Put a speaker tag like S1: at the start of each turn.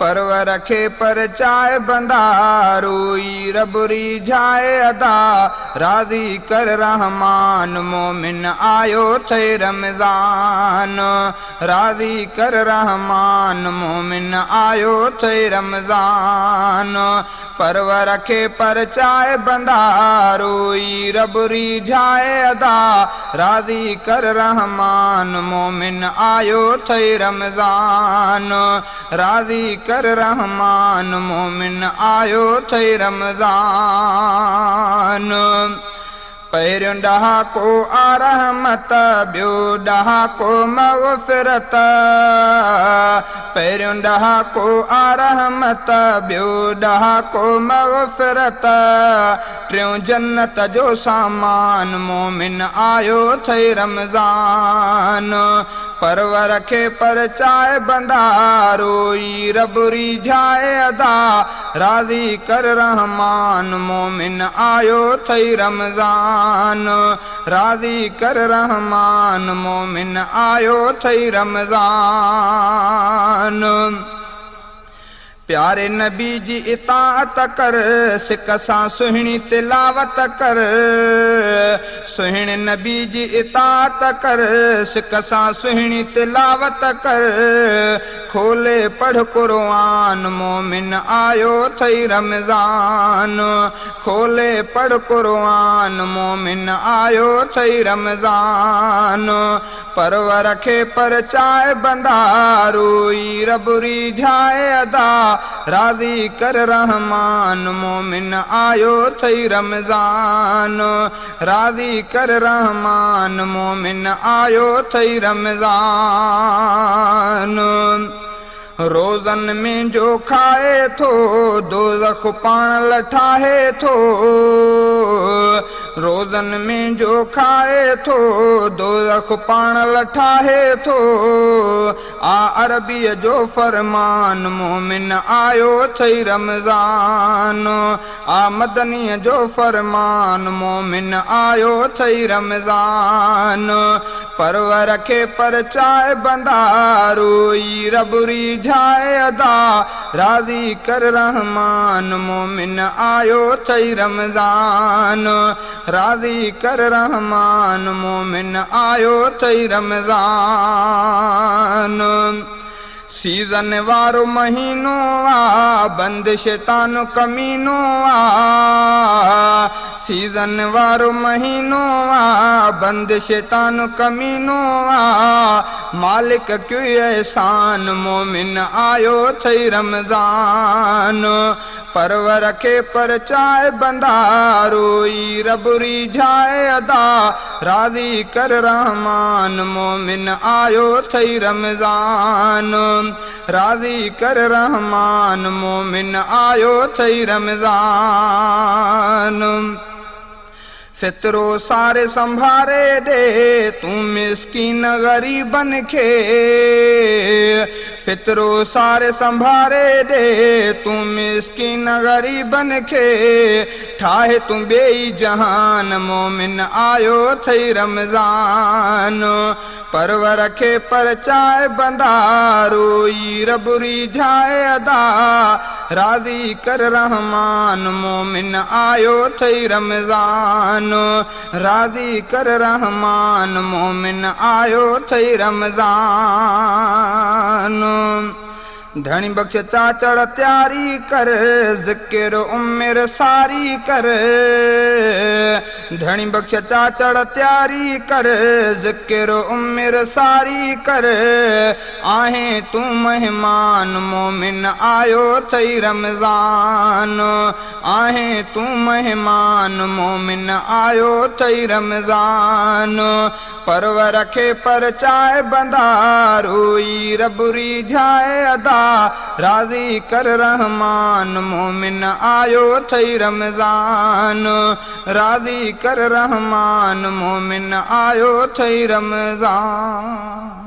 S1: परवर खे परचाए बंदा, रोई रब रिझाए अदा। राज़ी कर रहमान मोमिन आयो थई रमज़ान। राज़ी कर रहमान मोमिन आयो थई रमज़ान। परवर खे परचाए बंदा, रोई रब रिझाए अदा। राज़ी कर रहमान मोमिन आयो थई रमज़ान। राज़ी कर रहमान मोमिन आयो थई रमज़ान। पहिरियों ॾहाको आ रहमत, ॿियो ॾहाको मग़फ़िरत। पहिरियों ॾहाको आ रहमत, ॿियो ॾहाको मग़फ़िरत। टियों जन्नत जो सामान मोमिन आयो थई रमज़ान। परवर खे परचाए बंदा, रोई रब रिझाए अदा। राज़ी कर रहमान मोमिन आयो थई रमज़ान। राज़ी कर रहमान मोमिन आयो थई रमज़ान। प्यारे नबी जी इताअत कर, सिक सां सुहिणी तिलावत कर। सुहिणे नबी जी इताअत कर, सिक सां सुहिणी तिलावत कर। खोले पढ़ कुरान मोमिन आयो थई रमज़ान। खोले पढ़ कुरान मोमिन आयो थई रमज़ान। परवर खे परचाए बंदा, रोई रब रिझाए अदा। राज़ी कर रहमान मोमिन आयो थई रमज़ान। राज़ी कर रहमान मोमिन आयो थई रमज़ान। रोज़न में जो खाए थो, दोज़ख पाण लठाहे थो। रोज़न में जो खाए थो, दोज़ख पाण लठाहे थो। आ अरबीअ जो फरमान मोमिन आयो थई रमज़ान। आ मदनीअ जो फरमान मोमिन आयो थई रमज़ान। परवर खे परचाए बंदा, रोई रब रिझाए अदा। राज़ी कर रहमान मोमिन आयो थई रमज़ान। राज़ी कर रहमान मोमिन आयो थई रमज़ान। सीज़न वारो महीनो आ, बंद शैतान कमीनो आ। सीज़न वारो महीनो आ, बंद शैतान कमीनो आ। मालिक क्यों एहसान मोमिन आयो थई रमज़ान। परवर खे परचाए बंदा, रोई रब रिझाए अदा। राज़ी कर रहमान मोमिन आयो थई रमज़ान। राज़ी कर रहमान मोमिन आयो थई रमज़ान। फितरो सारे संभारे दे, तूं मिस्कीन ग़रीबनि खे। फितरो सारे संभारे दे, तूं मिस्कीन ग़रीबनि खे। ठाहे तूं ॿिए जहान मोमिन आयो थई रमज़ान। परवर खे परचाए बंदा, रोई रब रिझाए अदा। राज़ी कर रहमान मोमिन आयो थई रमज़ान। राज़ी कर रहमान मोमिन आयो थई रमज़ान। धणी बख्श चाचड़ तैयारी कर, ज़िक्र उम्र सारी कर। धणी बख्श चाचड़ तैयारी कर, ज़िक्र उम्र सारी कर। आहे तूं मेहमान मोमिन आयो थई रमज़ान। आहे तूं मेहमान मोमिन आयो थई रमज़ान। परवर खे परचाए बंदा, रोई रब रिझाए अदा। राज़ी कर रहमान मोमिन आयो थई रमज़ान। राज़ी कर रहमान मोमिन आयो थई रमज़ान।